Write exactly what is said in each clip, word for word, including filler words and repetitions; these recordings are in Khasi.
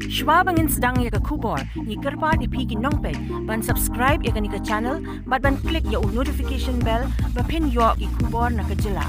Shuwa ba ngin sdang ïa ka khubor, ngi kyrpad ïa phi ki nongpeit ban subscribe ïa kane ka channel bad ban click ïa u notification bell ba phin ïoh ki khubor na ka jylla.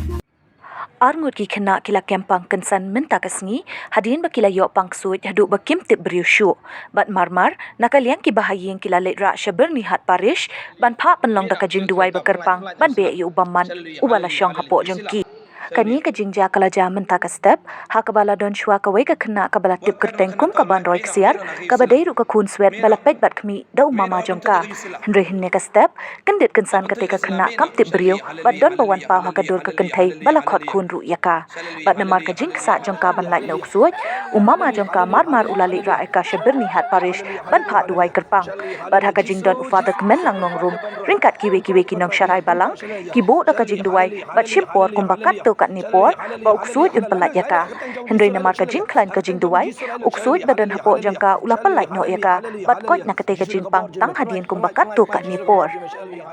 Arngut ki khynnah ki la kem pang kynsan mynta ka sngi hadien ba ki la ïoh pang ksuid haduh ba kim tip briew shuh. Bad marmar na ka liang ki bahaïing ki la leit rah sha Byrnihat Parish ban phah pynlong da ka jingduwai ba kyrpang ban beh ïa u bymman uba la shong hapoh jong ki. Kane ka jingjia ka la jia mynta ka step ha kaba la don shuwa kawei ka khynnah kaba la tip kyrteng kum ka Banroi Ksiar, kaba dei ruh ka khun swet ba la peit bad khmih da u mama jong ka. Hynrei hynne ka step kyndit kynsan kata ka khynnah kam tip briew bad don ba wan paw ha ka dur ka kynthei ba la khot khun ruh ïa ka. Bad namar ka jingksa jong ka ban lait na u ksuid, u mama jong ka marmar u la leit rah ïa ka sha Byrnihat Parish ban phah duwai kyrpang. Bad ha ka jingdon u Father Kmenlang Nongrum ryngkat kiwei kiwei ki nongsharai balang, ki buh da ka jingduwai bad shim por kumba katto katne por ba u ksuid un pyllait ïa ka. Hynrei namar ka jingkhlaiñ ka jingduwai, u ksuid ba don hapoh jong ka u la pyllait noh ïa ka bad koit na kata ka jingpang tang hadien kumba katto katne por.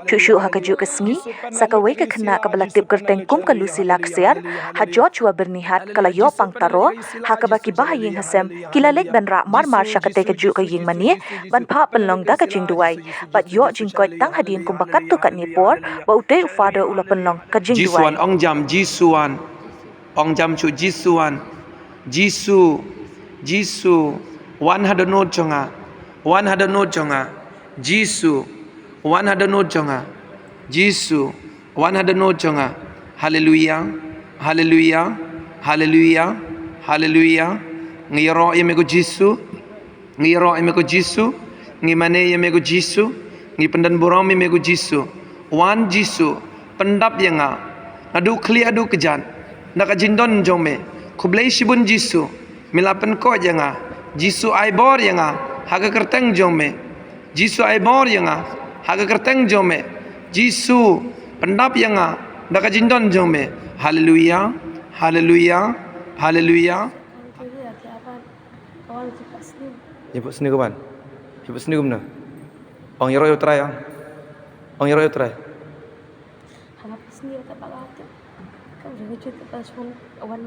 Shuh shuh ha kajuh ka sngi, sa kawei ka khynnah kaba la tip kyrteng kum ka Lucila Ksiar ha Joshua Byrnihat ka la ïoh pang taro, ha kaba ki bahaïing hasem ki la leit ban rah marmar sha kata kajuh ka ïing mane ban phah pynlong da ka jingduwai bad ïoh jingkoit tang hadien kumba katto katne por ba utei u Father u la pynlong ka jingduwai. Jisu wan, ong jam, Jisu wan. Ong jam shuh, Jisu wan. Jisu, Jisu, wan ha dohnud jong nga. Wan ha dohnud jong nga. Jisu, wan ha dohnud jong nga. Jisu, wan ha dohnud jong nga. Haleluya. Haleluya. Haleluya. Haleluya. Ngi ïaroh ïa me ko Jisu. Ngi ïaroh ïa me ko Jisu, ngi mane ïa me ko Jisu, ngi pyndon burom ïa me ko Jisu. Wan Jisu, pyndap ïa nga naduh khlieh haduh kjat da ka jingdon jong me. Khublei shibun Jisu, me la pynkoit ïa nga. Jisu, ai bor ïa nga ha ka kyrteng jong me. Jisu, ai bor ïa nga ha ka kyrteng jong me. Jisu, pyndap ïa nga da ka jingdon jong me. Haleluya. Haleluya. Haleluya. Wan jingpyut sniew. Jingpyut sniew kaban? Jingpyut sniew kumno? Ong ïaroh ïa U Trai, ong. Ong ïaroh ïa U Trai. Haba pyut sniew kata ba la tip. Ka briew ka jut kata shon wan,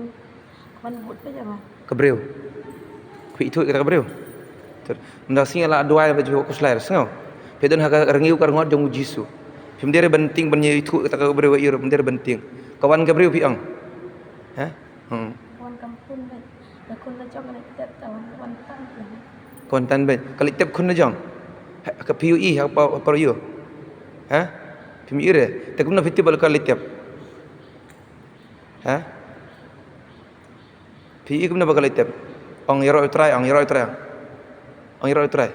wan bud ka jama. Ka briew. Phi ithuh kata ka briew. Ter, ynda sngi la duwai ba ju khuslai sngew. Phi don ha ka rngiew ka rngot jong U Jisu. Phim dei ban tieng ban ïathuh kata ka briew, ïa phim dei ban tieng. Ka wan ka briew phi ong. Ha? Hmm. Wan kam khun ba. Ka khun la jong ka leit tep, ka wan, wan tan. Ka wan tan beit. Ka leit tep khun la jong. Ha, ka phi ïohi ha pa, pa ïoh. Ha? Phim ïohi re. Te kumno phi tip ba ka leit tep? Ha? Phi ïohi kumno ba ka leit tep? Ong ïaroh U Trai, ong ïaroh U Trai. Ong ïaroh U Trai.